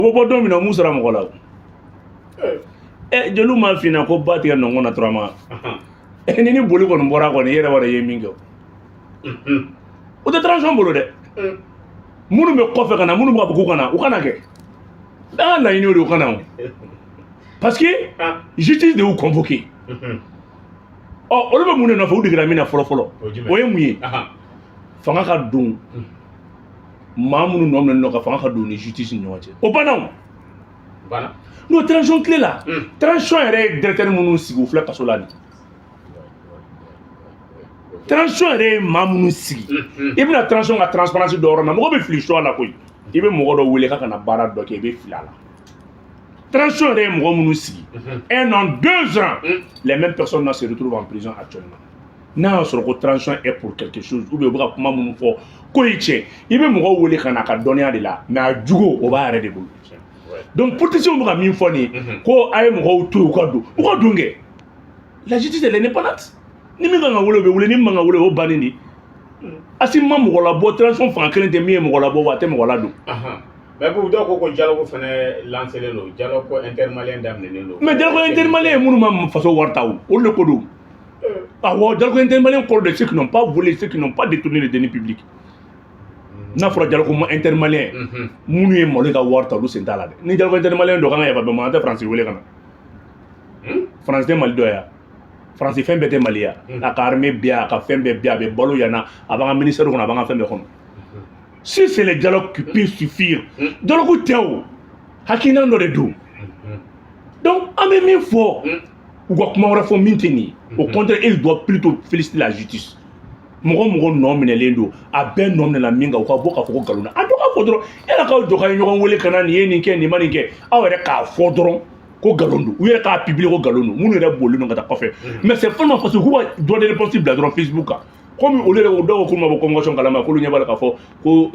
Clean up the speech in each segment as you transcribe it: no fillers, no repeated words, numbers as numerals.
U bɛ bɔ don min na, u m'u sara mɔgɔ la o. Ɛ, jeliw m'a f'i ɲɛna ko ba tigɛ nɔngɔn na turama ni boli kɔni bɔra kɔni, i yɛrɛ b'a dɔn i ye min kɛ o. O tɛ transition bolo dɛ. Minnu bɛ kɔfɛ ka na, minnu bɛ ka fɔ k'u ka na, u kana kɛ. An ka laɲini o de, u ka na o, parce que justice de y'u convoqué. Ɔ, olu bɛ mun de nɔfɛ? U degera min na fɔlɔ fɔlɔ, o ye mun ye? Fanga ka don maa minnu nɔ minɛ nɔ ka fanga ka don ni justice ni ɲɔgɔn cɛ, o banna o. N'o transition tile la, transition yɛrɛ ye directeur minnu sigi, u filɛ kaso la nin. Transition yɛrɛ ye maa minnu sigi, i bɛna transition ka transparence dɔ yɔrɔ la, mɔgɔ bɛ fili choix la koyi. I bɛ mɔgɔ dɔ wele k'a ka na baara dɔ kɛ, i bɛ fili a la. Transition yɛrɛ ye mɔgɔ minnu sigi, un an, 2 ans, les mêmes personnes là se retrouvent en prison actuellement. N'a y'a sɔrɔ ko transition est pour quelque chose, ou bien u bɛ ka kuma minnu fɔ ko ye tiɲɛ, i bɛ mɔgɔw wele ka na a ka dɔnniya de la, mais a jugu, o b'a yɛrɛ de bolo. Donc politiciens bɛ ka min fɔ nin ye, ko a ye mɔgɔw to yen, u ka don, u ka don kɛ. La justice, elle est indépendante. Ni min kan ka wele, o bɛ wele. Ni min man ka wele, o bannen de. Assimi ma mɔgɔ labɔ. Transition fanga kelen tɛ min ye mɔgɔ labɔ wa, a tɛ mɔgɔ ladon. Mais Boubou, dɔw ko ko dialogue fɛnɛ lancé don, dialogue intermalien daminɛnen don. Mais dialogue intermalien ye minnu ma faso wari ta o, olu de ko don. Awɔ, dialogue intermalien kɔrɔ de ceux qui n'ont pas volé, ceux qui n'ont pas détourné les deniers publics. N'a fɔra dialogue intermalien, minnu ye Mali ka wari ta, olu sen t'a la dɛ. Ni dialogue intermalien dɔ kan ka yafa bɛɛ ma, an tɛ Faransi wele ka na. Faransi tɛ Mali dɔ yan? Faransi fɛn bɛɛ tɛ Mali ya? A ka armée bɛ yan, a ka fɛn bɛɛ bɛ yan, a bɛ balo yan na, a b'an ka ministère kɔnɔ, a b'an ka fɛn bɛɛ kɔnɔ. Si c'est le dialogue qui peut suffire, dialogue tɛ o, hakilina dɔ de don. Donc an bɛ min fɔ, u ka kuma wɛrɛ fɔ min tɛ nin ye. Au contraire, ils doivent plutôt féliciter la justice. Mɔgɔ mɔgɔ nɔ minɛlen don, a bɛɛ nɔ minɛla min kan, u ka bɔ k'a fɔ ko nkalon na. A dɔ ka fɔ dɔrɔn, yala k'aw jɔ ka ye ɲɔgɔn wele ka na, nin ye nin kɛ, nin ma nin kɛ, aw yɛrɛ k'a fɔ dɔrɔn ko nkalon don. U yɛrɛ k'a publier ko nkalon don, minnu yɛrɛ bolilen don ka taa kɔfɛ. Mais c'est vraiment parce que k'u ka droit de réponse bila dɔrɔn Facebook kan, komi olu yɛrɛ ko, dɔw ko k'olu ma bɔ convocation kalama, k'olu ɲɛ b'a la k'a fɔ ko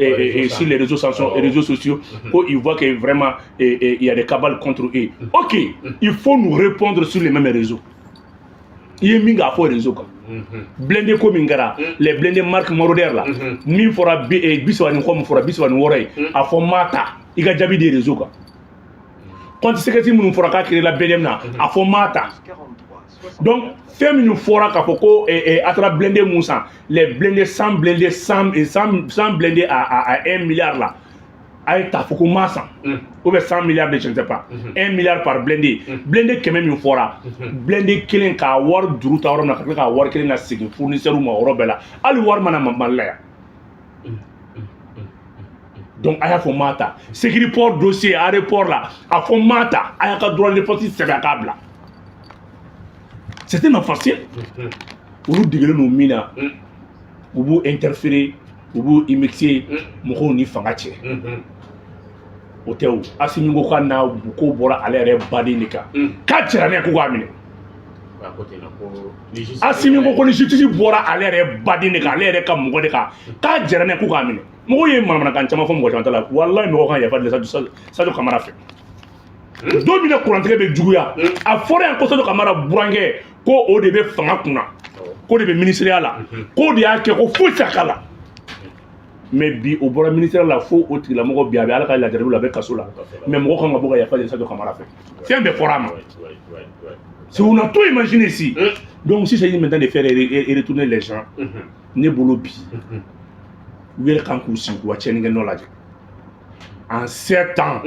sur les réseaux sociaux, réseaux sociaux, ko ils voient que vraiment il y a des cabales contre eux. Ok, il faut nous répondre sur les mêmes réseaux. I ye min k'a fɔ réseau kan, blindé ko min kɛra, les blindés marque Marauder la, min fɔra bi 30 ni kɔ, min fɔra 36 ye, a fɔ maa ta i ka jaabi di réseau kan. Compte secret minnu fɔra k'a créé la BDM na, a fɔ maa ta. Donc fɛn minnu fɔra k'a fɔ ko a taara blindé mun san, les blindés, 100 blindés, 100 100 100 blindés à 1 milliard la, a ye ta fɔ ko maa san, ou bien 100 milliards de, je ne sais pas, 1 milliard par blindé, blindé 100 min fɔra, blindé kelen k'a wari juru ta yɔrɔ min na, ka tila k'a wari kelen na segin fournisseur ma o yɔrɔ bɛɛ la, hali wari mana Mali la yan. Donc a y'a fɔ maa ta Sécuriport dossier aéroport la, a fɔ maa ta, a y'a ka droit de réponse sɛbɛn, a k'a bila. C'est tellement facile. Olu degelen don min na, u b'u interférer, u b'u immixer mɔgɔw ni fanga cɛ. O tɛ o. Assimi ko k'a n'a ko bɔra ale yɛrɛ baden de kan, k'a jɛra ne ye ko k'a minɛ. Assimi ko ni justice bɔra ale yɛrɛ baden de kan, ale yɛrɛ ka mɔgɔ de kan, k'a jɛra ne ye ko k'a minɛ. Mɔgɔw ye manamanakan caman fɔ, mɔgɔ caman ta la. Walayi, mɔgɔ kan yafa deli Sadio Kamara fɛ. Don min na kurantigɛ bɛ juguya, a fɔra yan ko Sadio Kamara burankɛ, ko o de bɛ fanga kunna, k'o de bɛ ministériya la, k'o de y'a kɛ, ko foyi tɛ k'a la. Mais bi, o bɔra ministère la fo o tigilamɔgɔ bi, a bɛ Ala ka lajarabi la, a bɛ kaso la. Mais mɔgɔ kan ka bɔ ka yafa deli Sadio Kamara fɛ. Fɛn bɛɛ fɔra a ma. C'est on a tout imaginé ici. Donc si c'est maintenant de faire retourner les gens, ne bolo bi, u yɛrɛ kan k'u sigi k'u ka tiɲɛni kɛ nɔ lajɛ. En 7 ans,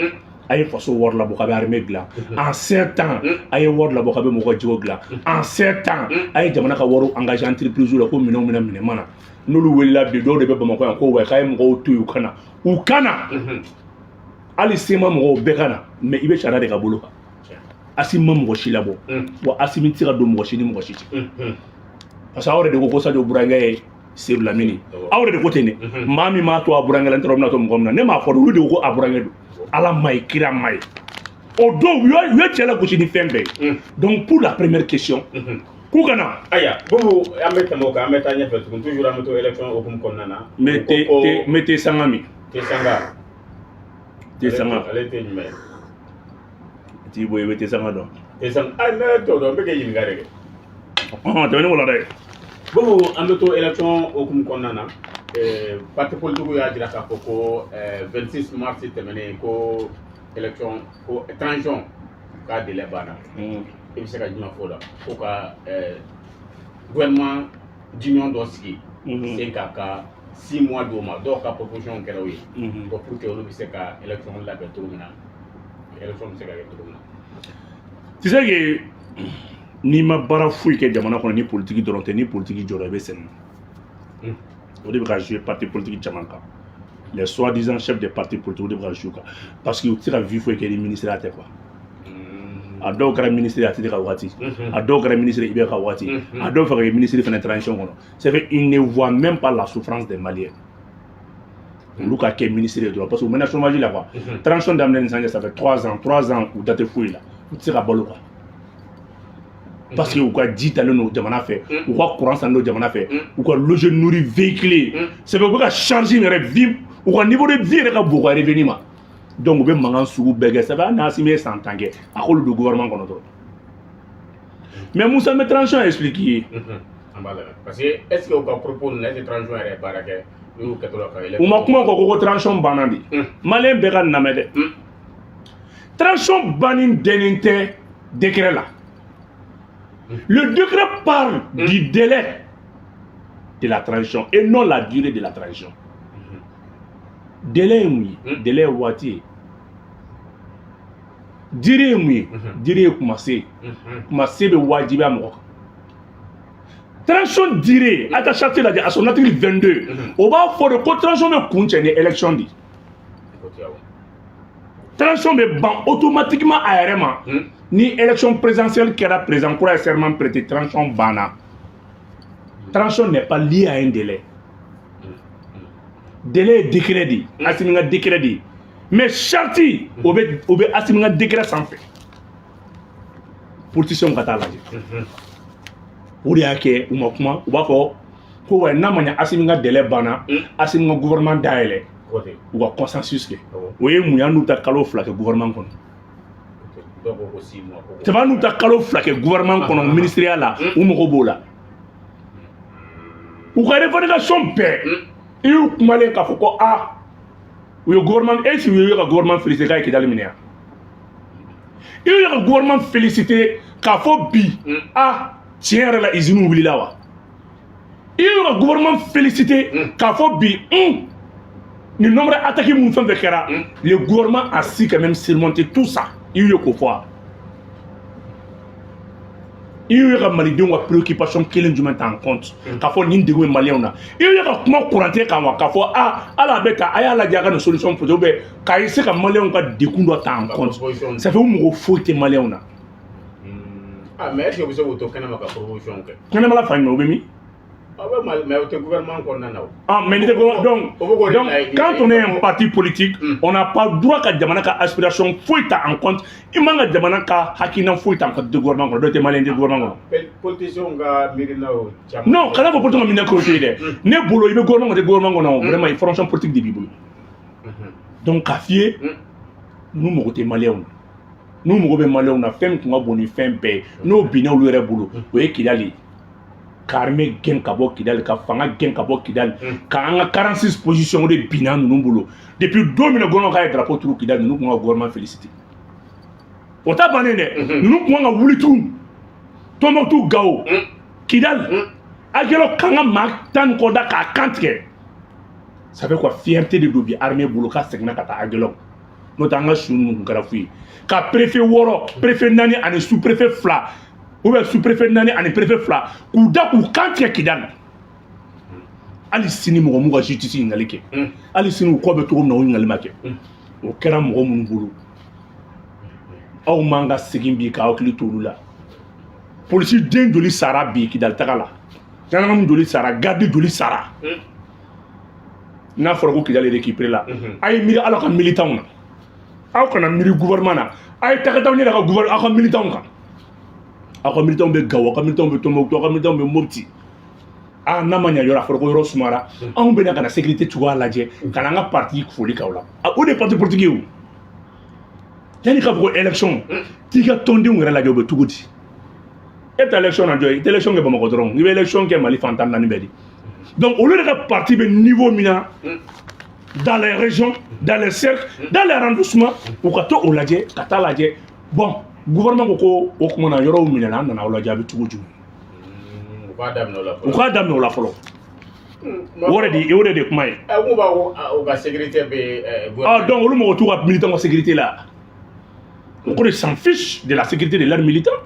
a ye faso wari labɔ k'a bɛ armée dilan. En 7 ans, a ye wari labɔ k'a bɛ mɔgɔ ka jogo dilan. En 7 ans, a ye jamana ka wariw engagé entreprise la ko minɛnw bɛna minɛ mana. N'olu wulila bi, dɔw de bɛ Bamakɔ yan ko wa k'a ye mɔgɔw to yen, u ka na, u ka na, hali CMA mɔgɔw bɛɛ ka na. Mais i bɛ sariya de ka bolo kan. Assimi ma mɔgɔ si labɔ wa, Assimi tɛ se ka don mɔgɔ si ni mɔgɔ si cɛ, parce que aw yɛrɛ de ko ko Sadio burankɛ ye Seydou Lamini. Aw yɛrɛ de ko ten dɛ. Maa min m'a to a burankɛ la, n t'a dɔn bɛna to mɔgɔ min na. Ne m'a fɔ dɛ, olu de ko ko a burankɛ don. Ala ma ye, kira ma ye. O don, u ye cɛ lagosi ni fɛn bɛɛ ye. Donc pour la première question, k'u ka na. Ayiwa Boubou, an bɛ tɛmɛ o kan, an bɛ taa ɲɛfɛ tugun. Toujours an bɛ to élection hukumu kɔnɔna na. N bɛ te te, n bɛ te sanga min. Te sanga. Te sanga. Ale tɛ jumɛn ye? T'i bɔ, i bɛ te sanga dɔn. Te sanga, ayi, ne t'o dɔn, n bɛ k'e ɲininka de kɛ. Ɔhɔn, tɛmɛ ni wala dɛ. Boubou, an bɛ to élection hukumu kɔnɔna na. Parti politique y'a jira k'a fɔ ko 26 mars tɛmɛnen ko Élection ko transition k'a délai banna, i bɛ se ka jumɛn fɔ o la? Ko ka gouvernement d'union dɔ sigi sen ka 6 mois d'o ma, dɔw ka proposition kɛra o ye, ko pour que olu bɛ se ka élection labɛn cogo min na, élection bɛ se ka kɛ cogo min na. Tu sais que n'i ma baara foyi kɛ jamana kɔnɔ ni politique dɔrɔn tɛ, ni politique jɔra, i bɛ sɛgɛn. O de bɛ ka jouer parti politique caman kan, les soi-disant chefs des partis politiques, o de bɛ ka jouer kan, parce que u tɛ se ka vie foyi kɛ ni ministère tɛ quoi. A dɔw kɛra ministre ATT ka waati, a dɔw kɛra ministre IBK ka waati, a dɔw fɛ ka kɛ ministre fɛnɛ transition kɔnɔ. C'est fait, ils ne voient même pas la souffrance des Maliens. Olu ka kɛ ministre ye dɔrɔn, parce que u mɛna chômage la quoi. Transition daminɛ ni sisan cɛ, ça fait 3 ans, 3 ans, u da tɛ foyi la, u tɛ se ka balo quoi, parce que u ka ji talen don jamana fɛ, u ka courant sannen don jamana fɛ, u ka loger, nourrir, véhiculer. C'est fait, u bɛ ka charge in yɛrɛ vie, u ka niveau de vie yɛrɛ ka bon u ka revenu ma. Donc u bɛ mankan sugu bɛɛ kɛ. Ça fait hali n'Assimi ye san 10 kɛ, a k'olu don gouvernement kɔnɔ dɔrɔn. Mais Moussa, n bɛ transition expliquer i ye. An b'a lamɛn, parce que est ce que u ka propos ninnu, est ce que transition yɛrɛ ye baara kɛ n'u y'u kɛtɔ la ka U ma kuma kɔ ko transition banna de. Malien bɛɛ ka nin lamɛn dɛ. Transition banni dɛnnen tɛ décret la. Le décret parle du délai de la transition et non la durée de la transition. Délai ye mun ye? Délai ye waati ye. Durée ye mun ye? Durée ye kuma se. Kuma se bɛ wajibiya mɔgɔ kan. Transition durée, a ka charte lajɛ à son article 22, o b'a fɔ de ko transition bɛ kun cɛ ni élection de ye. Transition bɛ ban automatiquement a yɛrɛ ma ni élection présidentielle kɛra, président kura ye serment prêté, transition banna. Transition n'est pas liée à un délai. Délai ye décret de ye, Assimi ka décret de ye. Mais charte, o bɛ Assimi ka décret sanfɛ. Politiciens ka taa lajɛ, o de y'a kɛ u ma kuma. U b'a fɔ ko wa n'a ma ɲɛ Assimi ka délai banna, Assimi ka gouvernement dayɛlɛ, u ka consensus kɛ. O ye mun ye? An n'u ta kalo 2 kɛ gouvernement kɔnɔ. C'est pas n'u ta kalo 2 kɛ gouvernement kɔnɔ, ministériya la, u mago b'o la. U ka revendication bɛɛ, i y'u kumalen k'a fɔ ko a u ye gouvernement, est ce que u ye ka gouvernement félicité k'a ye Kidali minɛ yan? I y'u ka gouvernement félicité k'a fɔ bi a tiɲɛ yɛrɛ la usine wulila wa? I y'u ka gouvernement félicité k'a fɔ bi nin nombre attaque mun fɛn fɛn kɛra, le gouvernement a su quand même surmonter tout ça? I y'u ye k'o fɔ wa? I y'u ye ka malidenw ka préoccupation kelen jumɛn ta en compte k'a fɔ nin degun ye maliyɛnw na? I y'u ye ka kuma kuranɛ kan wa, k'a fɔ a ala a bɛ ta, a y'a lajɛ a ka nin solution projet, ou bien k'a essayer ka maliyɛnw ka degun dɔ ta en compte? Ça fait u mɔgɔ foyi tɛ maliyɛnw na. Ah, mais est ce que u bɛ se k'o to kɛnɛma ka proposition kɛ? Kɛnɛmala fan jumɛn? O bɛ min? Ah ouais, mais o tɛ gouvernement kɔnɔna na o. Ah, mais donc, donc, quand on est un parti politique, on n'a pas droit ka jamana ka aspiration foyi ta en compte. I man ka jamana ka hakilina foyi ta en compte de gouvernement kɔnɔ. Dɔw tɛ malien tɛ gouvernement kɔnɔ. Politiciens ka miirinaw caman. Non, kana fɔ politique ka miirina k'o to yen dɛ. Ne bolo, i bɛ gouvernement kɔnɔ, tɛ gouvernement kɔnɔ, vraiment formation politique de b'i bolo. Donc k'a f'i ye, n'u mago tɛ maliyɛnw na, n'u mago bɛ maliyɛnw na, fɛn min tun ka bon ni fɛn bɛɛ ye, n'o binna olu yɛrɛ bolo, o ye Kidali ye. Ka armée gɛn ka bɔ Kidali, ka fanga gɛn ka bɔ Kidali, ka an ka 46 position, o de binna ninnu bolo. Depuis don min na gouvernement k'a ye drapeau turu Kidali, ninnu tun ka gouvernement félicité. O ta bannen dɛ, ninnu tun kan ka wuli tugun Tombouctou, Gao, Kidali, Aguelhok, k'an ka maa 10 ni kɔ da k'a kan tigɛ. Ça fait quoi? Fierté de don bi armée bolo k'a seginna ka taa Aguelhok. N'o tɛ, an ka su ninnu tun kɛra fu ye. Ka préfet wɔɔrɔ, préfet naani ani sous préfet fila, ou bien sous préfet naani ani préfet fila, k'u da k'u kan tigɛ Kidali. Hali sini mɔgɔ m'u ka justice ɲininkali kɛ. Hali sini u kɔ bɛ cogo min na, o ɲininkali ma kɛ. O kɛra mɔgɔ minnu bolo, aw man ka segin bi k'aw hakili to olu la. Polisi den joli sara bi Kidali taga la? Gendarme joli sara? Garde joli sara? N'a fɔra ko Kidali récupéré la, a ye miiri ala ka militants na, aw kana miiri gouvernement na. A ye taga ɲɛ ka gouvernement, aw ka militants kan. Aw ka militants bɛ Gawo, aw ka militants bɛ Tombouctou, aw ka militants bɛ Mopti. Aa, n'a ma ɲɛ yɔrɔ, a fɔra ko yɔrɔ sumara, anw bɛna ka na sécurité cogoya lajɛ, ka na an ka parti foli k'aw la. O de ye parti politique ye. O yanni k'a fɔ ko élection, t'i ka tɔndenw yɛrɛ lajɛ, o bɛ cogo di? E bɛ taa élection na jɔ, i tɛ élection kɛ Bamakɔ dɔrɔn, i bɛ élection kɛ Mali fan 14 bɛɛ de. Donc olu yɛrɛ ka parti bɛ niveau min na. Dans les régions, dans les cercles, dans les arrondissements, u ka to o lajɛ, ka taa lajɛ. Bon, gouvernement ko ko o tuma na yɔrɔw minɛna, an nana aw lajɛ, a bɛ cogo jumɛn? U k'a daminɛ o la U fɔlɔ. k'a daminɛ o la fɔlɔ. O de kuma ye. Ɛ, mun b'a ko u ka sécurité bɛ Ah, donc olu mɔgɔ t'u ka militant ka sécurité la. O kɔrɔ, s'en fiche de la sécurité de leurs militants.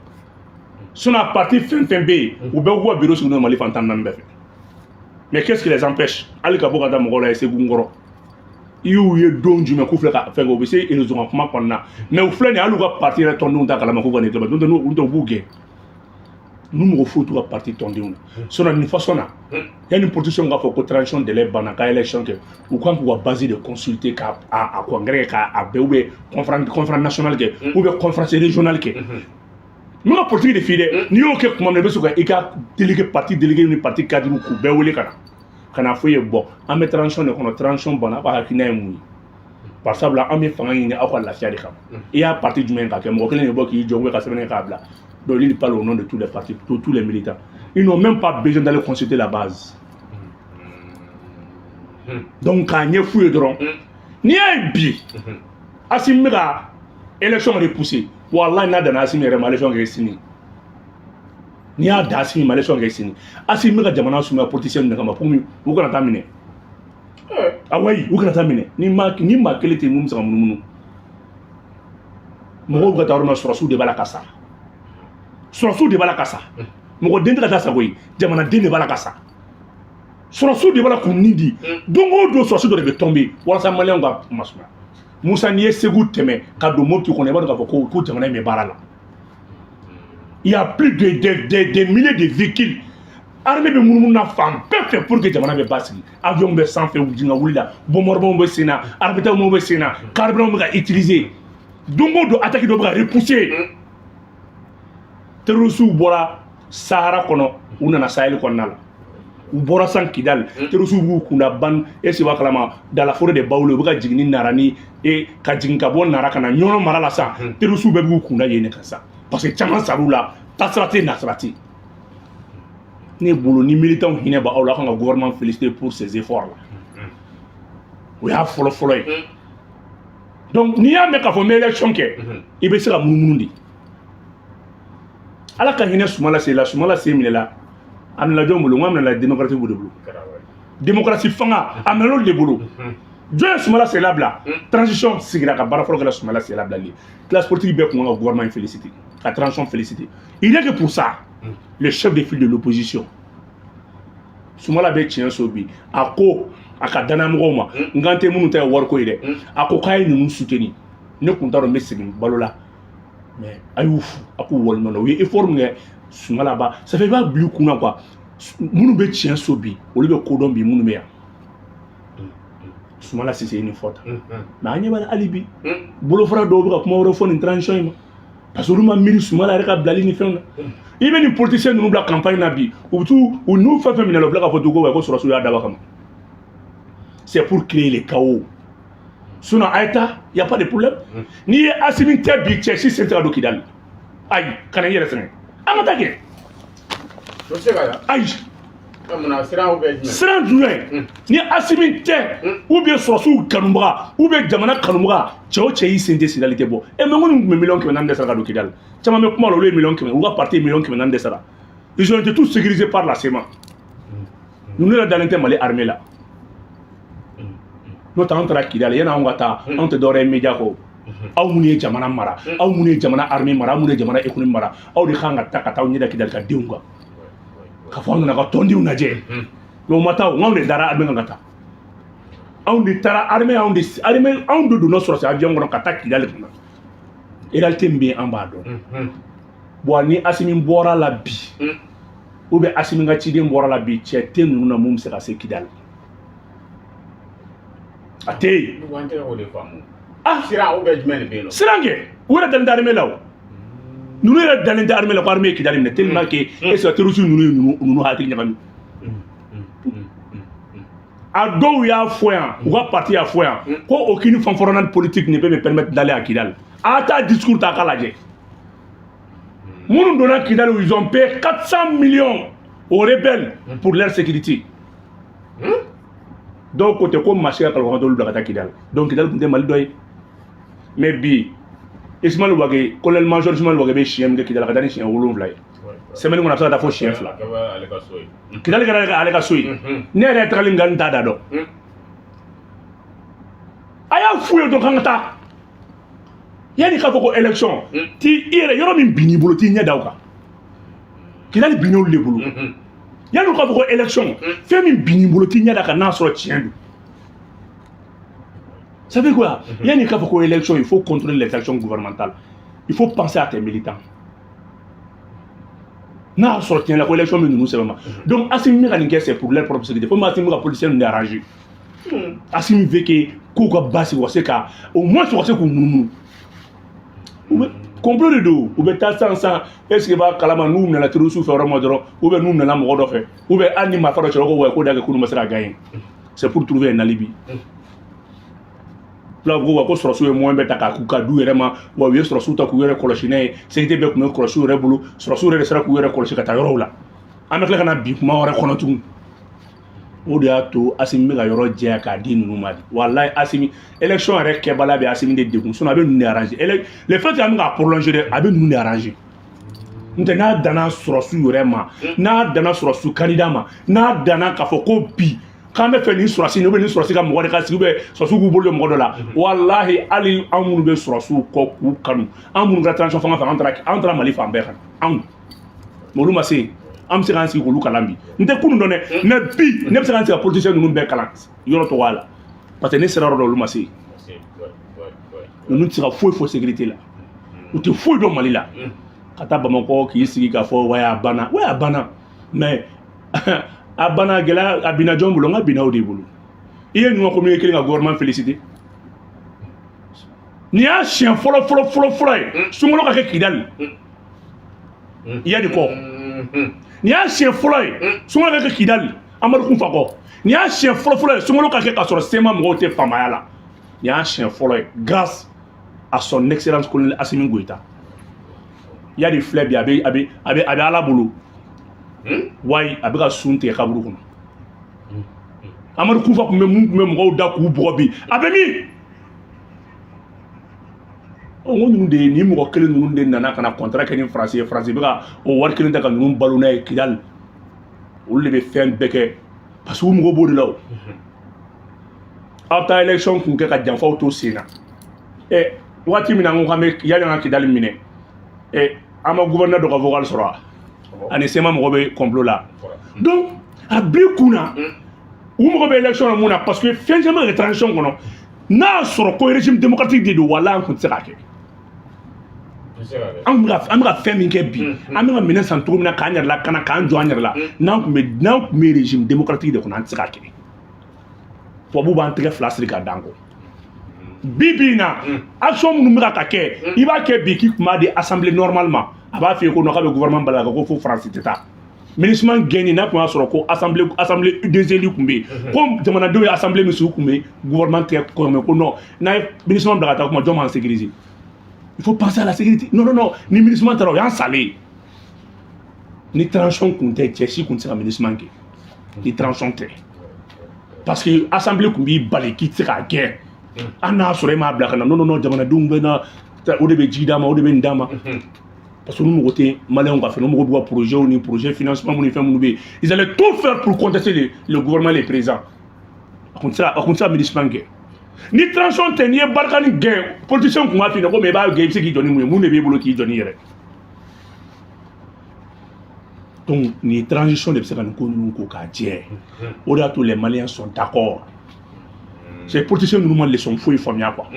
Sinon a parti fɛn fɛn bɛ yen, u bɛɛ k'u ka bureau sigi n'o Mali fan 14 bɛɛ fɛ. Mais qu'est-ce qui les empêche hali ka bɔ ka taa mɔgɔw la Segu kɔrɔ? I y'u ye don jumɛn k'u filɛ ka fɛn kɛ? U bɛ se réseau kan kuma kɔnɔna, mais u filɛ nin ye, hali u ka parti yɛrɛ tɔndenw t'a kalama k'u ka nin kɛ. N'o tɛ, n'u tɛ, u b'u gɛn. N'u mɔgɔ foyi t'u ka parti tɔndenw na. Sinon nin façon na, yanni politicien k'a fɔ ko transition délai banna ka élection kɛ, u kan k'u ka base de consulter, k'a a congrès kɛ, k'a bɛɛ, ou bien conférence nationale kɛ, ou bien conférence régionale kɛ. N bɛ ka politique de f'i ye dɛ. N'i y'o kɛ tuma min na, i bɛ sɔrɔ ka i ka délégué, parti délégué ni parti cadre, k'u bɛɛ wele ka na, ka na fɔ i ye: bon, an bɛ transition de kɔnɔ, transition banna, aw ka hakilina ye mun ye? Par sabula an bɛ fanga ɲini aw ka lafiya de kama. I y'a parti jumɛn ka kɛ, mɔgɔ kelen de bɔ k'i jɔ ou bien ka sɛbɛn kɛ k'a bila. Donc lui, il parle au nom de tous les partis, de tous les militants. Ils n'ont même pas besoin d'aller consulter la base. Donc k'a ɲɛ f'u ye dɔrɔn, n'i y'a ye bi Asimi bɛ ka élection repousser, walahi, n'a danna Asimi yɛrɛ ma, élection kɛ sini. N'i y'a da Asimi ma, élection kɛ sini. Asimi bɛ ka jamana sumaya politicien de kama pour u kana taa minɛ. Ah oui, u kana taa minɛ. Ni maa kelen tɛ mun bɛ se ka munumunu. Mɔgɔw bɛ ka taa yɔrɔ min na, sɔrɔsiw de b'a la ka sa, sɔrɔsiw de b'a la ka sa. Mɔgɔ den tɛ ka taa sa koyi, jamanaden de b'a la ka sa, sɔrɔsiw de b'a la k'u nin di. Don o don, sɔrɔsi dɔ de bɛ tomber walasa maliyɛnw ka masumaya. Musa, n'i ye Segu tɛmɛ ka don Mopti kɔnɔ, i b'a dɔn k'a fɔ ko jamana in bɛ baara la. Il y a plus de milliers de véhicules. Armée bɛ munumunu na fan bɛɛ fɛ pour que jamana bɛ basigi. Avion bɛ sanfɛ, jigin ka wuli la, bombardement bɛ sen na, ravitaillement bɛ sen na, carburant bɛ ka utiliser. Don o don, attaque dɔ bɛ ka repousser. Terroristes bɔra Sahara kɔnɔ, u nana Sahel kɔnɔna la. U bɔra san Kidal, terroristes b'u kunda ban e si b'a kalama dans la forêt de Baoulé. U bɛ ka jigin ni Nara ni e ka jigin ka bɔ Nara ka na Ɲɔnɔ mara la sa. Terroristes bɛɛ b'u kunda yen de kan sa, parce que caman sar'u la, taasira tɛ, nasira tɛ. Ne bolo, ni militants hinɛ b'aw la, aw kan ka gouvernement féliciter pour ces efforts là. O y'a fɔlɔ fɔlɔ ye. Donc n'i y'a mɛn k'a fɔ n bɛ élection kɛ, i bɛ se ka munumunu de. Ala ka hinɛ Sumala sen la. Sumala sen minɛ la, a minɛla jɔn bolo? N ko a minɛla démocratie de bolo, démocratie fanga, a minɛla olu de bolo. Jɔn ye Sumala sen labila? Transition sigira ka baara fɔlɔ kɛra Sumala sen labilali ye. Classe politique bɛɛ kun kan ka gouvernement in féliciter, ka transition féliciter. Il n'y a que pour ça, le chef de file de l'opposition Sumala bɛ tiɲɛ so bi. A ko a ka danayamɔgɔw ma, n kan tɛ minnu ta ye wariko ye dɛ, a ko k'a ye ninnu soutenir. Ne kun t'a dɔn n bɛ segin balo la, mais a y'u fu, a k'u waleɲuman dɔn, u ye effort min kɛ. Sumala ba, ça fait i b'a bila i kunna quoi. Minnu bɛ tiɲɛ so bi, olu bɛ kodɔn bi. Minnu bɛ yan, Sumala Sise ye nin fɔ tan, mais an ɲɛ b'a la hali bi, bolofara dɔw bɛ ka kuma wɛrɛ fɔ nin transition in ma, parce que olu ma miiri Sumala yɛrɛ ka bilali ni fɛnw na. I bɛ nin politicien ninnu bila campagne na bi, u bɛ t'u u n'u fɛn fɛn minɛ la, u bɛ tila k'a fɔ tugun ko sɔrɔsiw y'a dabɔ a kama. C'est pour créer le chaos. Sinon a ye taa, y a pas de problème. N'i ye Asimi tɛ bi, cɛ si sen tɛ ka don Kidali. Ayi, kana i yɛrɛ sɛgɛn, an ka taa kɛ. O tɛ se ka Ayi. Munna siran bɛ jumɛn? Siran jumɛn? Ni Asimi tɛ, ou bien sɔrɔsiw kanubaga, ou bien jamana kanubaga, cɛ o cɛ y'i sen tɛ Sidali tɛ bɔ. E mais ko nin tun bɛ miliyɔn 400 de sara ka don Kidali. Caman bɛ kuma la, olu ye miliyɔn 100, olu ka parti ye miliyɔn 400 de sara. Ils ont été tous sécurisés par la CMA. Ninnu yɛrɛ dalen tɛ Mali armée la. N'o tɛ, anw taara Kidali, yanni anw ka taa, anw tɛ dɔwɛrɛ ye média kɔ. Aw minnu ye jamana mara, aw minnu ye jamana armée mara, aw minnu ye jamana économie mara, aw de kan ka taa, ka taa aw ɲɛ da Kidali ka denw kan, ka fɔ anw nana ka tɔndenw lajɛ. Mais o ma taa o, anw de dara armée kan ka taa. Anw de taara armée, anw de armée, anw de donna sɔrɔsi avion kɔnɔ ka taa Kidali kunna. Réalité min bɛ yen, an b'a dɔn. Bon, ni Asimi bɔra la bi, ou bien Asimi ka ciden bɔra la bi, cɛ tɛ ninnu na mun bɛ se ka se Kidali? A tɛ yen. An tɛ k'o de faamu. Ah. Siran o bɛ jumɛn de bɛ yen nɔ? Siran kɛ, u yɛrɛ dalen tɛ armée la. O ninnu yɛrɛ dalen tɛ armée la ko armée ye Kidali minɛ, tellement que est ce que terroriste ninnu ye ninnu hakili ɲagami. A dɔw y'a fɔ yan, u ka parti y'a fɔ yan ko aucune fanfaronnade politique ne peut me permettre d'aller à Kidal. A taa discours ta k'a lajɛ. Minnu donna Kidal, ils ont payé 400 millions aux rebelles pour leur sécurité. Dɔw ko ten ko maa si ka Kalifa t'olu bila ka taa Kidali. Donc Kidali tun tɛ Mali dɔ ye. Mais bi, Ismaël Wagué, colonel major Ismaël Wagué bɛ siɲɛ min kɛ Kidali, ka taa ni siɲɛ 7 ye. Semaine kɔnɔ, a bɛ se ka taa fo siɲɛ 2. Kidali kɛra ale ka so ye. Ne yɛrɛ ye tagali min kɛ, n t'a da dɔn. A y'a f'u ye dɔrɔn k'an ka taa. Yanni k'a fɔ ko élection, t'i i yɛrɛ yɔrɔ min binn'i bolo, t'i ɲɛ da o kan. Kidali binn'olu de bolo. Yanni k'a fɔ ko élection, fɛn min binn'i bolo, t'i ɲɛ da kan n'a sɔrɔ tiɲɛ don. Ça veut quoi? Yanni k'a fɔ ko élection, il faut contrôler les actions gouvernementales, il faut penser à tes militants. N'a y'a sɔrɔ tiɲɛ la ko élection bɛ ninnu sɛbɛn ma. Donc Assimi bɛ ka nin kɛ, c'est pour leur propre sécurité. Fo Assimi bɛ ka policiers ninnu de arranger. Assimi veut que k'u ka basigi, u ka se ka au moins u ka se k'u munumunu. U bɛ complot de don. U bɛ taa sisan sisan, est ce que b'a kalama n'u nana terroriste fɛ yɔrɔ min dɔrɔn, ou bien n'u nana mɔgɔ dɔ fɛ, ou bien hali ni marifa dɔ cɛla ko wa ko da kɛ k'olu ma se ka gagner, c'est pour trouver un alibi. Fula ko wa ko sɔrɔsiw ye moyen bɛɛ ta k'a ka du yɛrɛ ma, wa u ye sɔrɔsiw ta k'u yɛrɛ kɔlɔsi n'a ye. Sécurité bɛɛ tun bɛ kɔlɔsiw yɛrɛ bolo, sɔrɔsiw yɛrɛ de sera k'u yɛrɛ kɔlɔsi ka taa yɔrɔw la. An bɛ tila ka na bi kuma wɛrɛ kɔnɔ tugun. O de y'a to Asimi bɛ ka yɔrɔ jɛya k'a di ninnu ma de. Walayi, Asimi élection yɛrɛ kɛbaliya bɛ Asimi de degun, sinon a bɛ ninnu de arranger. Le fait que an bɛ k'a prolonger dɛ, a bɛ ninnu de arranger. N tɛ n'a danna sɔrɔsiw yɛrɛ ma, n'a danna sɔrɔsiw candidat ma, n'a danna k'a fɔ ko bi k'an bɛ fɛ nin sɔrɔsi nin, ou bien nin sɔrɔsi ka mɔgɔ de ka sigi, ou bien sɔrɔsiw k'u bolo don mɔgɔ dɔ la, walahi, hali anw minnu bɛ sɔrɔsiw kɔ k'u kanu, an minnu kɛra transition fanga fɛ, an taara Mali fan bɛɛ kan anw, mais olu ma se yen. An bɛ se k'an sigi k'olu kalan bi. N tɛ kunun dɔn dɛ, mais bi ne bɛ se k'an sigi ka politicien ninnu bɛɛ kalan yɔrɔ tɔgɔ la, parce que ne sera yɔrɔ dɔ, olu ma se yen. Ninnu tɛ se ka foyi fɔ sécurité la, u tɛ foyi dɔn Mali la. Ka taa Bamakɔ k'i sigi k'a fɔ wa a banna, wa a banna, mais a banna, gɛlɛya a binna jɔn bolo? N ka binna o de bolo. I ye ɲuman communiqué kelen ka gouvernement félicité. Nin y'a siɲɛ fɔlɔ fɔlɔ fɔlɔ fɔlɔ ye sunkalo ka kɛ Kidali i ya de kɔ. Nin y'a siɲɛ fɔlɔ ye sunkalo ka kɛ Kidali Amadu Kufa kɔ. Nin y'a siɲɛ fɔlɔ fɔlɔ ye sunkalo ka kɛ k'a sɔrɔ CMA mɔgɔw tɛ faamaya la. Nin y'a siɲɛ fɔlɔ ye grâce à son excellence colonel Assimi Goïta. Yadi filɛ bi, a bɛ Ala bolo wayi, a bɛ ka sun tigɛ kaburu kɔnɔ. Amadu Kufa tun bɛ mun tun bɛ mɔgɔw da k'u bugɔ, bi a bɛ min? Ɔ, n ko ninnu de ye nin mɔgɔ kelen ninnu de nana ka na contrat kɛ ni Faransi ye. Faransi bɛ ka o wari kelen ta ka ninnu balo n'a ye Kidali. Olu de bɛ fɛn bɛɛ kɛ parce que u mago b'o de la. O aw bɛ taa élection kun kɛ ka janfaw to sen na. Ɛ, waati min na an ko k'an bɛ yanni an ka Kidali minɛ, ɛ, an ma gouverneur dɔ ka vocal sɔrɔ wa? Ani CMA mɔgɔ bɛ complot la. Donc a b'i kun na, u mago bɛ élection na mun na? Parce que fɛn caman bɛ kɛ transition kɔnɔ. N'a y'a sɔrɔ ko régime démocratique de don, walahi, an tun tɛ se k'a kɛ. An bɛ ka fɛn min kɛ bi, an bɛ ka minɛn san cogo min na k'an yɛrɛ lakana, k'an jɔ an yɛrɛ la, n'an tun bɛ régime démocratique de kɔnɔ, an tɛ se k'a kɛ. Tubabuw b'an tɛgɛ fila siri ka d'an kɔ. Bi bi in na, action minnu bɛ ka kɛ, i b'a kɛ bi k'i tun b'a di assemblée normalement, a b'a f'i ye ko non, k'a bɛ gouvernement bali ko fo Faransi tɛ taa. MINUSMA gɛnni, n'a tun y'a sɔrɔ ko assemblée des élus tun bɛ yen, ko jamanadenw ye assemblée min sigi, tun bɛ gouvernement tigɛ kɔnɔ ko non, n'a ye MINUSMA bila ka taa kuma, jɔn b'an sécuriser? Il faut penser à la sécurité. Non, non, non, ni MINUSMA taara, o y'an salen ye. Ni transition kun tɛ, cɛ si kun tɛ se ka MINUSMA kɛ ni transition tɛ, parce que assemblée kun b'i bali k'i tɛ se k'a gɛn. Hali n'a sɔrɔ e m'a bila ka na, non, non, non, jamanadenw bɛ na, o de bɛ ji d'a ma, o de bɛ nin d'a ma, parce que n'u mago tɛ maliyɛnw ka fɛn, n'u mago b'u ka projet ni projet financement minnu ni fɛn minnu bɛ yen, ils allaient tout faire pour contester le gouvernement, les présidents. A kun tɛ se ka MINUSMA kɛ ni transition tɛ. N'i ye Barkhane gɛn, politicien kun b'a f'i ɲɛna ko mais i b'a gɛn, i bɛ se k'i jɔ ni mun ye? Mun de b'e bolo k'i jɔ n'i yɛrɛ? Donc nin transition de bɛ se ka nin ko ninnu ko k'a jɛ. O de y'a to les Maliens sont d'accord. C'est politiciens ninnu ma leçon foyi faamuya quoi.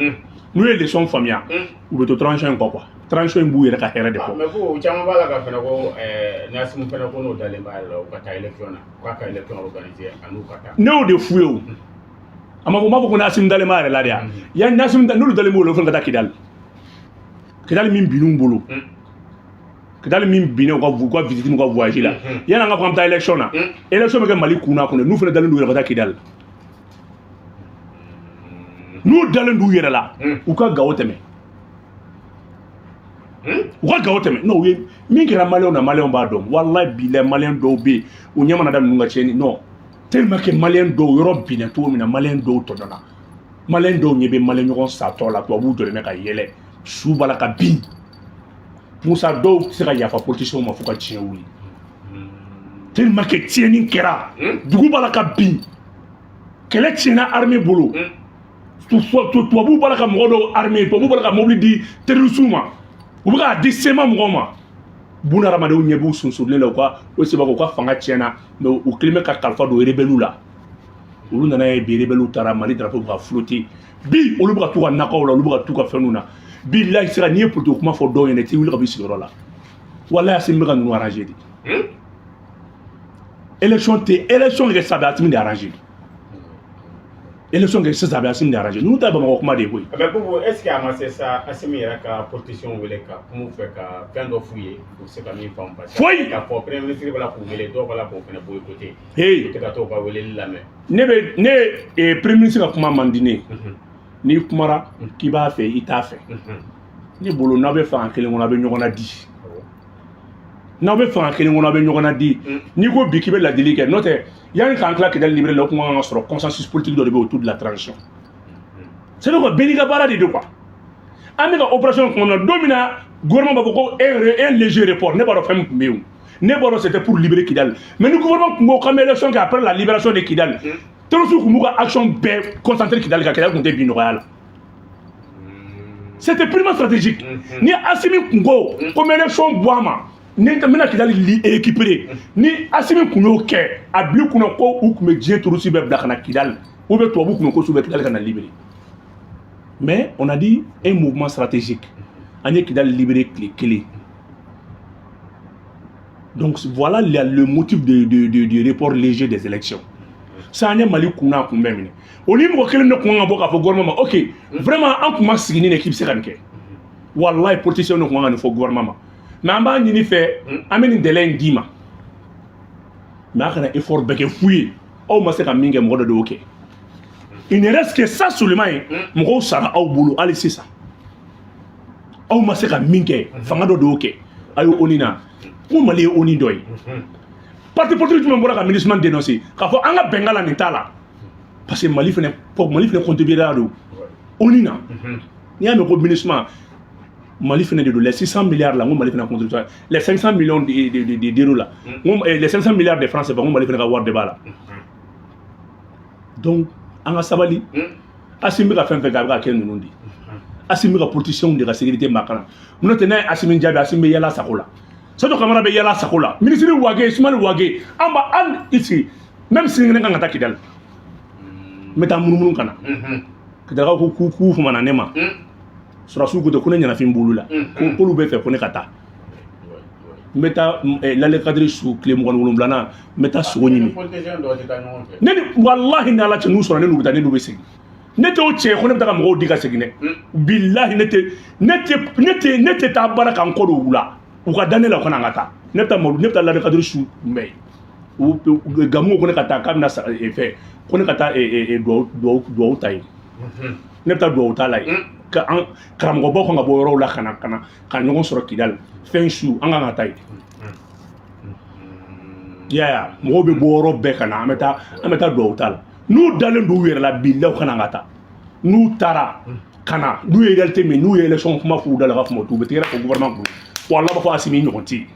N'u ye leçon faamuya, u bɛ to transition in kɔ quoi. Transition in b'u yɛrɛ ka hɛrɛ de kɔ. Mais ko caman b'a la ka fɛnɛ ko ni Assimi fɛnɛ ko n'o dalen b'a yɛrɛ la, u ka taa élection na, k'a ka élection organiser a n'u ka taa. Ne y'o de f'u ye. O a ma fɔ, n b'a fɔ ko ni Assimi dalen b'a yɛrɛ la de ya, yanni ni Assimi n'olu dalen b'o la, o fana ka taa Kidali. Kidali min binn'u bolo, Kidali min binna u ka visite n'u ka voyage la, yanni an ka fɔ an bɛ taa élection na, élection bɛ kɛ Mali kun n'a kɔnɔ, n'u fana dalen d'u yɛrɛ ka taa Kidali, n'u dalen d'u yɛrɛ la, u ka Gawo tɛmɛ, u ka Gawo tɛmɛ. Non, u ye min kɛra maliyɛnw na, maliyɛnw b'a dɔn. Walahi bilahi, maliyɛn dɔw bɛ yen, u ɲɛ mana da ninnu ka tiɲɛni. Non, Tellement que Malien dɔw yɔrɔ binna cogo min na, Malien dɔw tɔɲɔna, Malien dɔw ɲɛ bɛ Malien ɲɔgɔn satɔ la, tubabuw jɔlen bɛ ka yɛlɛ, su b'a la ka bin. Musa, dɔw tɛ se ka yafa politiciens ma fo ka tiɲɛ wuli, tellement que tiɲɛni kɛra, dugu b'a la ka bin, kɛlɛ tiɲɛna armée bolo, tubabuw b'a la ka mɔgɔ dɔw armée, tubabuw b'a la ka mobili di terroristes ma, u bɛ k'a di CMA mɔgɔw ma. Buna hadamadenw ɲɛ b'u sunsurulen la, u ka o seba u ka fanga tiɲɛna, mais u kelen bɛ ka kalifa don rebelles la. Olu nana ye bi, rebelles taara, Mali drapeau bɛ ka flotter bi, olu bɛ ka t'u ka nakɔw la, olu bɛ ka t'u ka fɛnw na. Bilahi sira, n'i ye politique kuma fɔ dɔw ɲɛna, i t'i wuli ka b'i sigiyɔrɔ la. Walahi, Asimi bɛ ka ninnu arranger de. Élection tɛ, élection kɛ sisan, a bɛ Asimi de arranger. Élection kɛ sisan, a bɛ Asimi de arranger. Ninnu ta ye Bamakɔ kuma de ye koyi. Mais Boubou, est ce que a ma se sa, Asimi yɛrɛ ka politicien wele ka kuma u fɛ, ka fɛn dɔ f'u ye, u bɛ se ka min faamu? Parce que Foyi. k'a fɔ premier ministre b'a la k'u wele, dɔw b'a la k'o fana boycotter. Hey. U tɛ ka t'o ka weleli lamɛn. Ne bɛ ne premier ministre ka kuma man di ne ye. N'i kumara k'i b'a fɛ, i t'a fɛ, ne bolo, n'aw bɛ fanga kelen kɔnɔ, a bɛ ɲɔgɔn na di. N'aw bɛ fanga kelen kɔnɔ, a bɛ ɲɔgɔn na di. N'i ko bi k'i bɛ ladili kɛ, n'o tɛ, yanni k'an tila Kidali libéré la, o kun kan ka sɔrɔ consensus politique dɔ de bɛ autour de la transition. C'est quoi, bɛɛ n'i ka baara de don quoi. An bɛ ka opération kuma min na, don min na gouvernement b'a fɔ ko un léger report, ne b'a dɔn fɛn min tun bɛ yen o. Ne b'a dɔn, c'était pour libérer Kidal. Mais ni gouvernement tun ko k'an bɛ élection kɛ après la libération de Kidal, terroristes tun b'u ka action bɛɛ concentré Kidal kan, Kidal tun tɛ bin nɔgɔya la. C'était purement stratégique. Ni Assimi kun ko ko n bɛ élection bɔ a ma, ni n bɛna Kidali récupérer, ni Assimi kun y'o kɛ, a bil'i kunna ko u tun bɛ diɲɛ terroriste bɛɛ bila ka na Kidal, ou bien tubabu tun bɛ ko su bɛ Kidali ka na libérer. Mais on a dit un mouvement stratégique, an ye Kidali libérer tile kelen. Donc voilà le motif de report léger des élections. Sa an ye Mali kun n'a kun bɛɛ minɛ, o ni mɔgɔ kelen de kun kan ka bɔ k'a fɔ gouvernement ma: ok, vraiment, an kun ma sigi ni nin k'i bɛ se ka nin kɛ. Wallahi, politicien de kun kan ka nin fɔ gouvernement ma. Mais an b'a ɲini fɛ, an bɛ nin délai in d'i ma, mais a kana effort bɛɛ kɛ fu ye. Aw ma se ka min kɛ, mɔgɔ dɔ de y'o kɛ. Il ne reste que ça seulement ye. Mɔgɔw sara aw bolo hali sisan, aw ma se ka min kɛ, fanga dɔ de y'o kɛ. A y'o ONU na ko Mali ye ONU dɔ ye. Parti politique jumɛn bɔra ka MINUSMA dénoncer k'a fɔ an ka bɛnkan la nin t'a la? Parce que Mali fɛnɛ, Mali fɛnɛ contribuer don ONU na. N'i y'a mɛn ko MINUSMA, Mali fɛnɛ de don. Les 600 milliards là, n ko Mali fɛnɛ contribuer. Les 500 millions d'euros là, n ko les 500 milliards de francs CFA, n ko Mali fɛnɛ ka wari de b'a la. Donc an ka sabali. Asimi bɛ ka fɛn fɛn kɛ, a bɛ ka kɛ ninnu de. Asimi bɛ ka politiciens de ka sécurité makana. N'o tɛ, n'a ye Asimi jaabi, Asimi bɛ yala sago la, Sadio Kamara bɛ yala sago la, ministre Wage, Ismaël Wage, an b'a an ici même sinikɛnɛ kan ka taa Kidali, n bɛ taa munumunu ka na. Kidalikaw ko k'u famana ne ma. Sɔrɔdasiw ko ten ko ne ɲɛnafin b'olu la, ko k'olu bɛ fɛ ko ne ka taa. N bɛ taa Lale Kadiri su tile 27nan, n bɛ taa sogo ɲimi. Politicien dɔw tɛ taa ɲɔgɔn fɛ. Ne ni, walahi, ni Ala cɛ, n'u sɔrɔ, ne n'u bɛ taa, ne n'u bɛ segin. Ne tɛ o cɛ ye ko ne bɛ taa ka mɔgɔw di ka segin dɛ. Bilahi, ne tɛ taa baara k'an kɔ don u la. U ka da ne la, u kana an ka taa. Ne bɛ taa malo, ne bɛ taa Lale Kadiri su kunbɛn. U Gamu ko ne ka taa, k'a bɛna fɛ ko ne ka taa duwawu ta yen. Ne bɛ taa duwawu ta la yen, ka an karamɔgɔbaw kan ka bɔ yɔrɔw la ka na ka na ka ɲɔgɔn sɔrɔ Kidali fɛn su, an kan ka taa yen. I y'a ye, mɔgɔw bɛ bɔ yɔrɔ bɛɛ ka na, an bɛ taa duwawu ta la. N'u dalen don u yɛrɛ la, bilahi, u kana an ka taa. N'u taara ka na, n'u ye réalité min, n'u ye élection kuma f'u da la ka kuma, u bɛ tɛgɛrɛ fɔ gouvernement kun. Wala b'a fɔ Asimi ɲɔgɔn tɛ yen.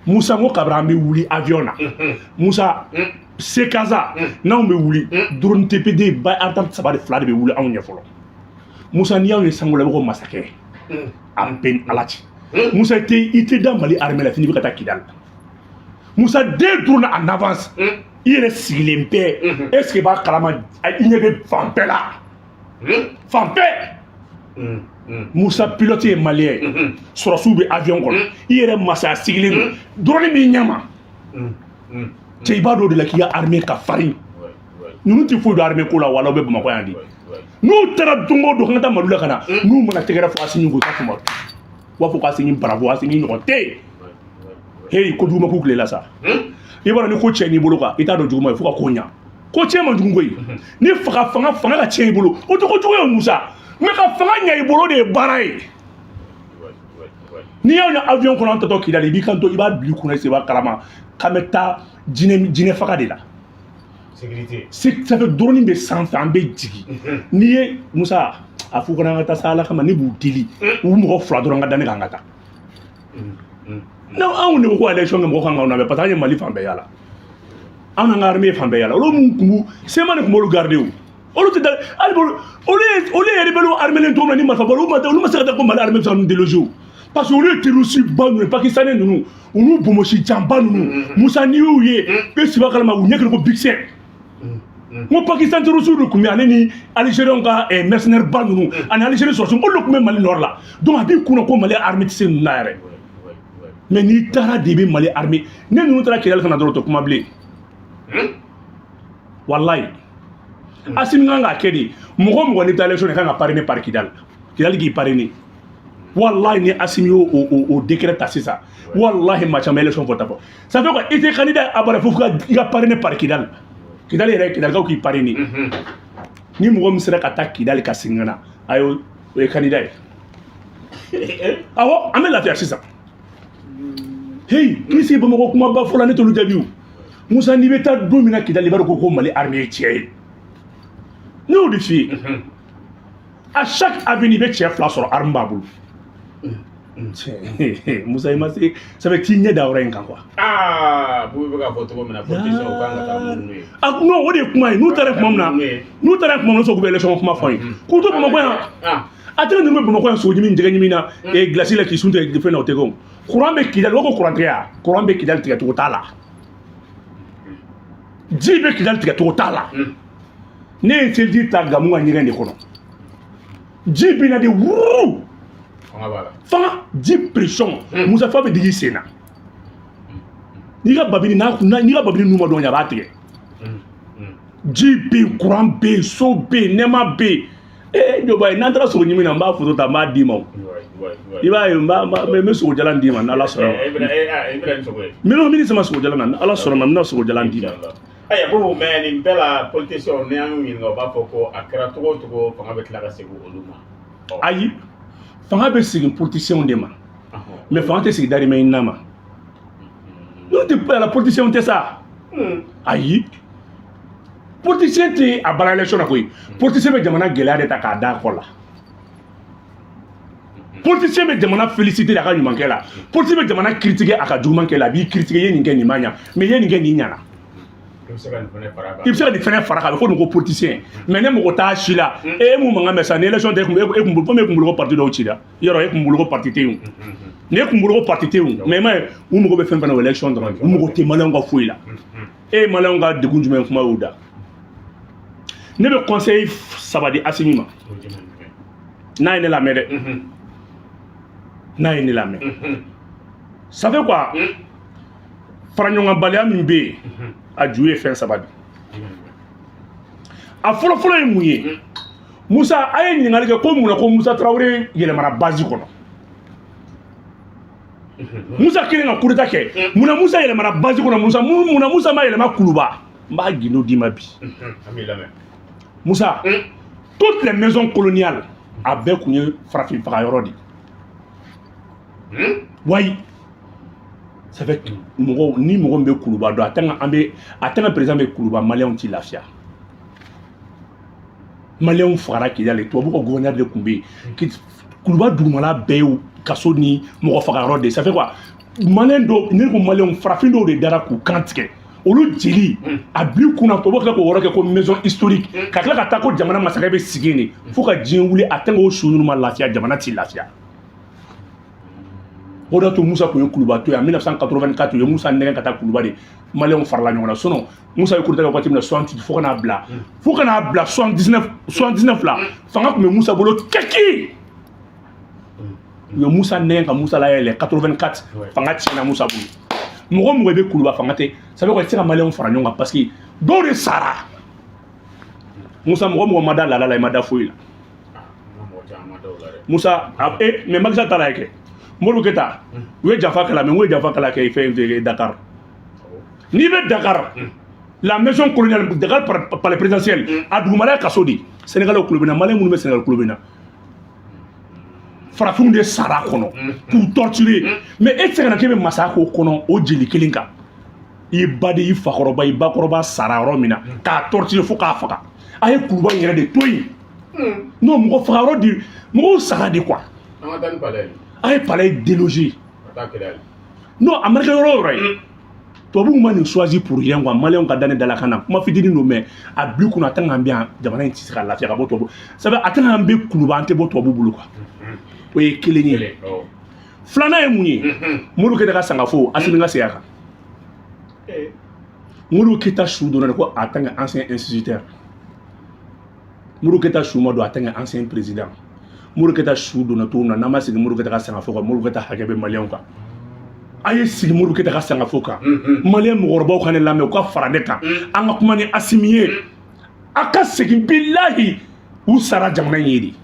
Musa, ko kabini an bɛ wuli avion na, Musa, Sekaza n'anw bɛ wuli, drone TPD ba Artan saba de fila de bɛ wuli anw ɲɛ fɔlɔ. Musa, n'i y'anw ye sango la, i bɛ ko masakɛ. A bɛɛ ni Ala cɛ, Musa, i tɛ da Mali armée la fo n'i bɛ ka taa Kidali. Musa, deux drones en avance, i yɛrɛ sigilen bɛɛ, est ce que i b'a kalama? I ɲɛ bɛ fan bɛɛ la, fan bɛɛ. Musa, pilote ye malien ye, sɔrɔsiw bɛ avion kɔnɔ, i yɛrɛ masaya sigilen don, drone b'i ɲɛ ma. Cɛ, i b'a dɔn o de la k'i ka armée ka farin. Ninnu tɛ foyi dɔn armée ko la. Wala u bɛ Bamakɔ yan de. N'u taara don o don k'an ka taa Mali la ka na, n'u mana tɛgɛrɛ fɔ Asimi ko, i ka kuma u b'a fɔ ko Asimi bravo, Asimi ɲɔgɔn tɛ yen. Hey, kojugu ma k'u tile la sa. I b'a dɔn, ni ko cɛ n'i bolo kan, i t'a dɔn juguman ye fo ka ko ɲa. Ko cɛ man jugu koyi. Ni fanga ka tiɲɛ i bolo, o tɛ ko jugu ye Musa, mais ka fanga ɲɛ i bolo de ye baara ye. N'i y'anw ye avion kɔnɔ, an tatɔ Kidali, i b'i kanto, i b'a bila i kunna, i b'a kalama k'an bɛ taa jinɛ faga de la. Sécurité. Ça fait drone bɛ sanfɛ, an bɛ jigin. N'i ye Musa a f'u kana an ka taa sa, Ala kama, ne b'u deli, u mɔgɔ fila dɔrɔn ka da ne kan ka taa. Non, anw de ko ko élection kɛ, mɔgɔ kan k'anw labɛn, parce que an ye Mali fan bɛɛ yala, anw n'an ka armée fan bɛɛ yala. Olu mun kun b'u CMA de kun b'olu garder, o olu tɛ da hali bolo. Olu ye rebelle armée cogo min na ni marifa bɔ, olu ma se ka taa ko Mali armée bɛ se ka ninnu déloger o, parce que olu ye terroriste ba ninnu ye, pakistanais ninnu, u n'u bonbonsi janba ninnu. Musa, n'i y'u ye, e siba kalama, u ɲɛ kelen ko big. N ko Pakistan terroriste de tun bɛ, ale ni Algériens ka mercenaire ba ninnu ani Algérie sɔrɔsiw, olu de tun bɛ Mali nord la. Donc a b'i kunna ko Mali armée tɛ se ninnu na yɛrɛ. Mais n'i taara de, i bɛ Mali armée ne ninnu taara Kidali ka na dɔrɔn, o tɛ kuma bilen. Walayi, Asimi kan k'a kɛ de. Mɔgɔ o mɔgɔ n'i bɛ taa élection na, i kan ka parrainer par Kidali, Kidali k'i parrainer. Walayi, ni Asimi y'o o décret ta sisan, walahi, maa caman élection fɔ ta fɔ. Ça fait quoi? I tɛ candidat abada fo i ka parrainer par Kidali. Kidali yɛrɛ, Kidalikaw k'i parrainer. Ni mɔgɔ min sera ka taa Kidali ka segin ka na, ayi, o ye candidat ye. Awɔ, an bɛ lafiya sisan. Hey, k'i sigi Bamakɔ, kumaba fɔ la, ne t'olu jaabi o. Musa, n'i bɛ taa don min na Kidali, i b'a dɔn ko Mali armée ye cɛ ye. Ne y'o de f'i ye. À chaque avenue, i bɛ cɛ fila sɔrɔ, arme b'a bolo. Musa, i ma se, ça fait t'i ɲɛ da yɔrɔ in kan quoi. Aa, Bubu bɛ k'a fɔ cogo min na, politiciens u kan ka taa minnu ye. Ah non, o de ye kuma ye. N'u taara tuma min na, n'u taara tuma min na, k'u bɛ élection kuma fɔ an ye, k'u to Bamakɔ yan. A tɛ ninnu bɛ Bamakɔ yan, sogo ɲimi, jɛgɛ ɲimi na, glace la, k'i sun tigɛ fɛn na, o tɛ kɛ o. Courant bɛ Kidali, o ko courant tigɛ yan, courant bɛ Kidali, tigɛ cogo t'a la. Ji bɛ Kidali, tigɛ cogo t'a la. Ne ye seliji ta Gamu ka ɲɛgɛn de kɔnɔ, ji bɛ na de wuru. Fanga b'a la. Fanga, ji pression, Musa, fa bɛ digi i sen na. N'i ka babini n'a n'i ka babini nun ma dɔn, a b'a tigɛ. Ji bɛ yen, courant bɛ yen, so bɛ yen, nɛɛma bɛ yen. Ee jɔba ye, n'an taara sogo ɲimi na, n b'a photo ta, n b'a d'i ma o. I b'a ye, n b'a n bɛ sogo jalan d'i ma n'Ala sɔnna ma. E bɛna ni sogo ye. N bɛna sama sogo jalan na, ni Ala sɔnna ma, n bɛna sogo jalan d'i ma. Ayiwa Bubu, mais nin bɛɛ la, politiciens, ni an y'u ɲininka, u b'a fɔ ko a kɛra cogo o cogo, fanga bɛ tila ka segin olu ma. Ayi, fanga bɛ segin politiciens de ma, mais fanga tɛ segin darimɛ ɲinina ma. N'o tɛ la, politicien tɛ sa. Ayi, politicien tɛ a baara élection na koyi. Politicien bɛ jamana gɛlɛya de ta k'a da a kɔ la. Politicien bɛ jamana féliciter a ka ɲumankɛ la, politicien bɛ jamana critiquer a ka jugumankɛ la. A b'i critiquer, i ye nin kɛ, nin ma ɲa, mais i ye nin kɛ, nin ɲana. I bɛ se ka nin fana fara a kan. I bɛ se ka nin fɛnɛ fara kan, a bɛ fɔ nin ko politicien. Mais ne mɔgɔ t'a si la. E mun mankan bɛ sa ni élection tɛ, e kun bolo, komi e kun bolo ko parti dɔw cira yɔrɔ, e kun bolo ko parti tɛ yen, ne kun bolo ko parti tɛ yen. Mais i m'a ye, u mago bɛ fɛn fɛn na, o élection dɔrɔn. U mago tɛ maliyɛnw ka foyi la. E ye maliyɛnw ka degun jumɛn kuma y'u da? Ne bɛ conseil saba di Asimi ma, n'a ye ne lamɛn dɛ, n'a ye ne lamɛn. Ça fait quoi? Faraɲɔgɔnbaliya min bɛ yen, a ju ye fɛn saba de. A fɔlɔfɔlɔ ye mun ye? Musa, a ye ɲininkali kɛ ko mun na ko Musa Tarawele yɛlɛmara base kɔnɔ. Musa kelen ka coup d'état kɛ, mun na Musa yɛlɛmara base kɔnɔ? Musa, mun na Musa ma yɛlɛma Kuluba? N b'a gindo d'i ma bi. An b'i lamɛn. Musa, toutes les maisons coloniales, a bɛɛ kun ye farafin faga yɔrɔ de ye. Wayi, ça fait mɔgɔw ni mɔgɔ min bɛ Kuluba dɔn, a tɛ an bɛ a tɛ président bɛ Kuluba, maliyɛnw ti lafiya. Maliyɛnw fagara Kidali, tubabu ka gouverneur de tun bɛ yen. Kuluba dugumala bɛɛ ye kaso ni mɔgɔ faga yɔrɔ de ye. Ça fait quoi? Maliyɛn dɔw, ne ko maliyɛnw, farafin dɔw de dara k'u kan tigɛ, olu jeli a bil'i kunna. Tubabu tila k'o yɔrɔ kɛ ko maison historique, ka tila ka taa ko jamana masakɛ bɛ sigi yen de fo ka diɲɛ wuli. A tɛ k'o su ninnu ma lafiya, jamana t'i lafiya. O de y'a to Musa tun ye Kuluba to yen. En 1984, u ye Musa nɛgɛ ka taa Kuluba de. Maliyɛnw farala ɲɔgɔn na. Sinon Musa ye coup d'état kɛ waati min na, 68, fo ka n'a bila 79, 79 la, fanga tun bɛ Musa bolo kɛki. U ye Musa nɛgɛ ka Musa layɛlɛ 84, fanga tiɲɛna Musa bolo. Mɔgɔ mɔgɔ bɛ Kuluba, fanga tɛ. Ça veut dire i tɛ se ka maliyɛnw fara ɲɔgɔn kan, parce que dɔw de sara. Musa, mɔgɔ mɔgɔ ma da laada la, i ma da foyi la. Musa, e mais Macky Sall taara kɛ Modibo Keyita, u ye janfa kɛla, mais n ko ye janfa kɛla kɛ fɛn Dakar. N'i bɛ Dakar, la maison coloniale, Dakar palais présidentiel, a dugumala ye kaso de. Sénégalais kulo bɛ na, maliyɛn minnu bɛ Sénégal kulo bɛ na, farafinw de sara kɔnɔ k'u torturer. Mais e tɛ se ka na k'e bɛ masaya k'o kɔnɔ, o jeli kelen kan. I ba de, i fakɔrɔba, i bakɔrɔba sara yɔrɔ min na, k'a torturer fo k'a faga, a ye Kuluba in yɛrɛ de to yen. Non, mɔgɔ faga yɔrɔ de, mɔgɔw sara de quoi. An ka taa ni palais ye. A ye palais déloger. Ka taa Kidali. Non, a mana kɛ yɔrɔ o yɔrɔ ye, tubabuw ma nin choisi pour rien quoi. Maliyɛnw ka da ne dalakan na, kuma fitinin don, mais a bil'i kunna, a tɛ k'an bɛ yan, jamana in tɛ se ka lafiya ka bɔ tubabu sabu a tɛ k'an bɛ Kuluba, an tɛ bɔ tubabu bolo quoi. O ye kelen ye. Kelen, awɔ. Filanan ye mun ye? Modibo Keyita ka sangafo, Asimi ka segin a kan. Modibo Keyita su donna de ko en tant qu'ancien instituteur. Modibo Keyita su ma don en tant qu'ancien président. Modibo Keyita su donna cogo min na, n'an ma segin Modibo Keyita ka sangafo kan, Modibo Keyita hakɛ bɛ maliyɛnw kan. A ye sigi Modibo Keyita ka sangafo kan. Maliyɛn mɔgɔkɔrɔbaw ka ne lamɛn, u ka fara ne kan, an ka kuma ni Asimi ye, a ka segin. Bilahi, u sara jamana in ye de.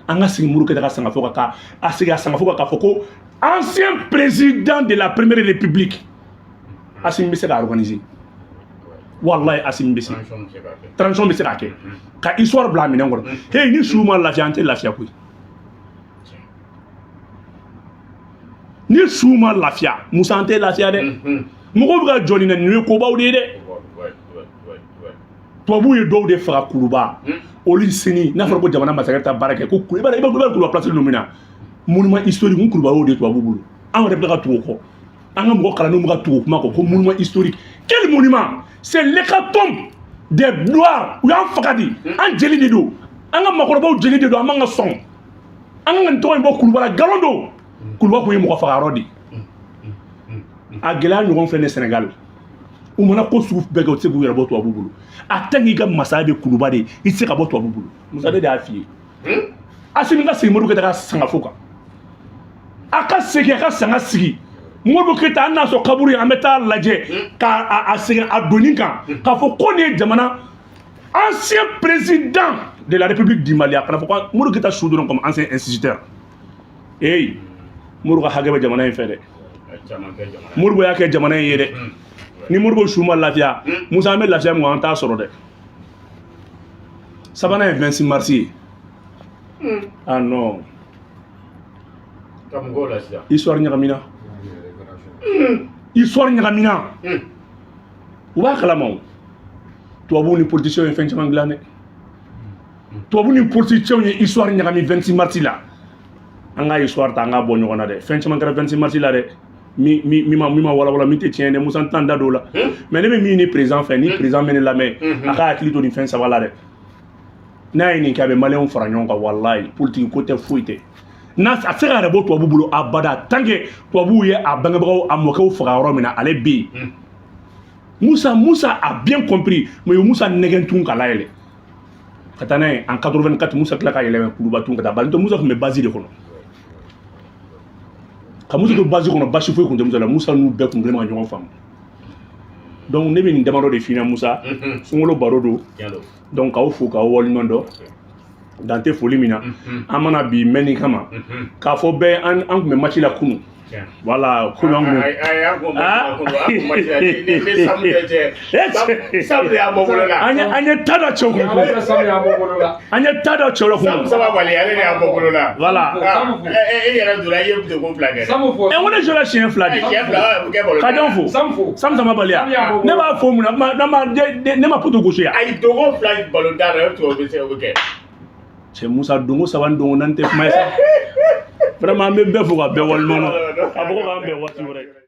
An ka segin Modibo Keyita ka sangafo kan, ka a segin a sangafo kan, k'a fɔ ko ancien président de la première république. Asimi bɛ se ka organiser, wallahi Asimi bɛ se. Transition bɛ se k'a kɛ. Transition bɛ se k'a kɛ, ka histoire bila a minɛn kɔnɔ. Hey, ni su ma lafiya, an tɛ lafiya koyi. Ni su ma lafiya, Musa, an tɛ lafiya dɛ. Mɔgɔw bɛ ka jɔ nin na, nin ye kobaw de ye dɛ. Ouais, ouais, ouais, ouais. Tubabuw ye dɔw de faga Kuluba. Olu sini n'a fɔra ko jamana masakɛ bɛ taa baara kɛ ko i b'a Kuluba place ninnu min na, monument historique n Kuluba y'o de ye tubabu bolo. Anw yɛrɛ bɛ ka tugu o kɔ, an ka mɔgɔ kalannenw bɛ ka tugu o kuma kɔ ko monument historique. Quel monument? C'est l'hécatombe des Noirs. U y'an faga de, an jeli de don, an ka maakɔrɔbaw jeli de don. An man ka sɔn an ka nin tɔgɔ in bɔ Kuluba la. Nkalon don. Kuluba kun ye mɔgɔ faga yɔrɔ de ye. A gɛlɛya ɲɔgɔn filɛ nin ye Sénégal. U mana ko sugu bɛɛ kɛ, u tɛ se k'u yɛrɛ bɔ tubabu bolo. A tant k'i ka masaya bɛ Kuluba de, i tɛ se ka bɔ tubabu bolo. Musa, ne de y'a f'i ye. Asimi ka segin Modibo Keyita ka sangafo kan, a ka segin a ka sanga sigi Modibo Keyita, an n'a sɔrɔ kaburu ye, an bɛ taa lajɛ k'a a segin a donni kan, k'a fɔ ko nin ye jamana ancien président de la République du Mali. A kana fɔ ko Modibo Keyita su dɔrɔn comme ancien instituteur. Hey, Modibo ka hakɛ bɛ jamana in fɛ dɛ. A ye caman kɛ jamana. Modibo y'a kɛ jamana in ye dɛ. Ni Modibo su ma lafiya, Musa, an bɛ lafiya min kɔ, an t'a sɔrɔ dɛ. Sabanan ye 26 mars ye. Ah non. Ka mɔgɔw la sisan. Histoire ɲagamina, histoire ɲagamina. U b'a kalama o. Tubabuw ni politiciens ye fɛn caman dilan dɛ. Tubabu ni politiciens ye histoire ɲagami 26 mars la. An ka histoire ta, an k'a bɔ ɲɔgɔn na dɛ. Fɛn caman kɛra 26 mars la dɛ, min ma walawala, min tɛ tiɲɛ dɛ. Musa, n t'an da don o la, mais ne bɛ min ɲini président fɛ, ni président bɛ ne lamɛn, a ka hakili to nin fɛn saba la dɛ. N'a ye nin kɛ, a bɛ maliyɛnw fara ɲɔgɔn kan. Walayi, politique ko tɛ, foyi tɛ n'a a tɛ se ka yɛrɛ bɔ tubabu bolo abada, tant que tubabuw ye a bangebagaw, a mɔkɛw faga yɔrɔ min na, ale bɛ yen. Musa a bien compris, mais Musa nɛgɛn tun ka layɛlɛ ka taa n'a ye en 84. Musa tila ka yɛlɛmɛ Kuluba tun ka taa bali. Musa tun bɛ base de kɔnɔ. Ka Musa to base kɔnɔ, basi foyi tun tɛ Musa la. Musa n'u bɛɛ kun kɛlen ma ka ɲɔgɔn faamu. Donc ne bɛ nin damadɔ de f'i ɲɛna, Musa. Sunkalo baro don. Tiɲɛ don. Donc k'aw fo, k'aw waleɲuman dɔn, dan tɛ foli min na. An mana bi mɛnni kama k'a fɔ bɛɛ, an tun bɛ match la kunun. Tiɲɛ. Voilà, kunun an kun Ayi, ayi, an kun ma an kun ma ni Samu tɛ cɛ. Samu de y'an bɔ bolo la. An ye ta da cɛw kun. Ale bɛ Samu y'an bɔ bolo la. An ye ta da cɛw la Samu kun. saba wale, ale de y'an bɔ bolo la. Voilà. Samu fo. E yɛrɛ donna, i ye degun fila kɛ. Samu fo. Ɛ, n ko ne jɔra siɲɛ fila de. Siɲɛ fila o kɛ balo. Ka jɔn fo? Samu fo. Samu sama baliya. Samu y'a bɔ. Ne b'a fo mun na? Ne ma poto gosi yan. Ayi, dogo fila balo da la, e tun bɛ se o bɛ kɛ. Cɛ Musa, donko saba ni donko naani tɛ kuma ye sa. Vraiment, an bɛ bɛɛ fo ka bɛɛ waleɲuman dɔn, a fɔ ko k'an bɛn waati wɛrɛ.